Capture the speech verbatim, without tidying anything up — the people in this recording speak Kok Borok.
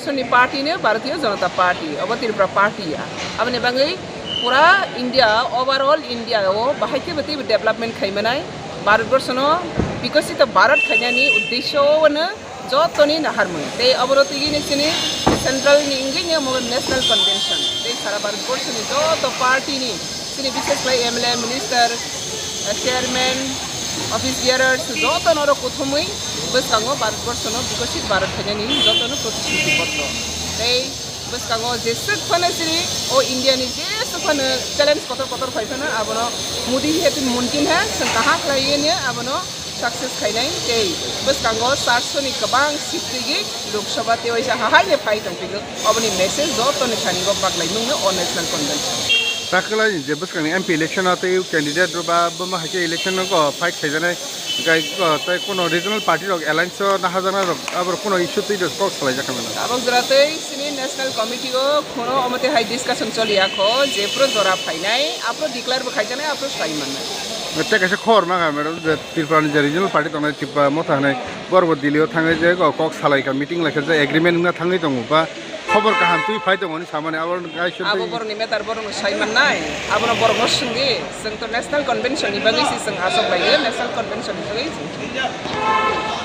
Ni party no Bharatiya Janata Party, obo Tripura party ya. Aboni bagwi pura India, overall India o bahai khe bwtwi development khai manai. Bharat Borsho no bikosito Bharat khainani uddesho o no jotoni naharmung. Tei obo rw twi ni chini central ni wngwi ni omo national convention. Tei sara Bharat Borsho ni joto party ni chini bishes khlai M L A, minister, chairman, office bearers, joto norok kuthumwi bwskango Bharat Borsho no bikosit Bharat khainani joto no protishruti potro. Tei bwskango jeswk phano chini o India ni jeswk phano challenge kotor kotor phai phano abono Modi hai twi mumkin hai chwng kaham khlaiwi abono success khainai tei bwskango charso ni kwbang seat twigwi Lok Sabha tei waisa hahaino phai tongphigwi. Oboni message jotoni thani go baklaimung no o national convention. Takhwlai je bwskangni M P election o tei candidate rok ba buma hai khe election o fight khaijaknai, tei kono regional party rok alliance o naharjaknai rok aborok kono issue twi rok kok salai jakha mano. Tabok jora tei chini national committee o khono omo tei hai discussion choli ya kho je phuru jora phainai aphuru declare bo khaijaknai aphuru sai mannai. Tei kaisa khobor ma kha madam je Tripura ni je regional party tongnai Tripura Motha hinwi borok bo Delhi o thangwi je kok salai kha meeting lai kha je agreement wngna thangwi tongo ba khobor kaham twi phai tongo hinwi samani abo kaisa abo twi borokni matter borokno sai mannai abono borokno swngdi chwng to national convention ni bagwi se chwng aswk lai national convention ni bagwi chwng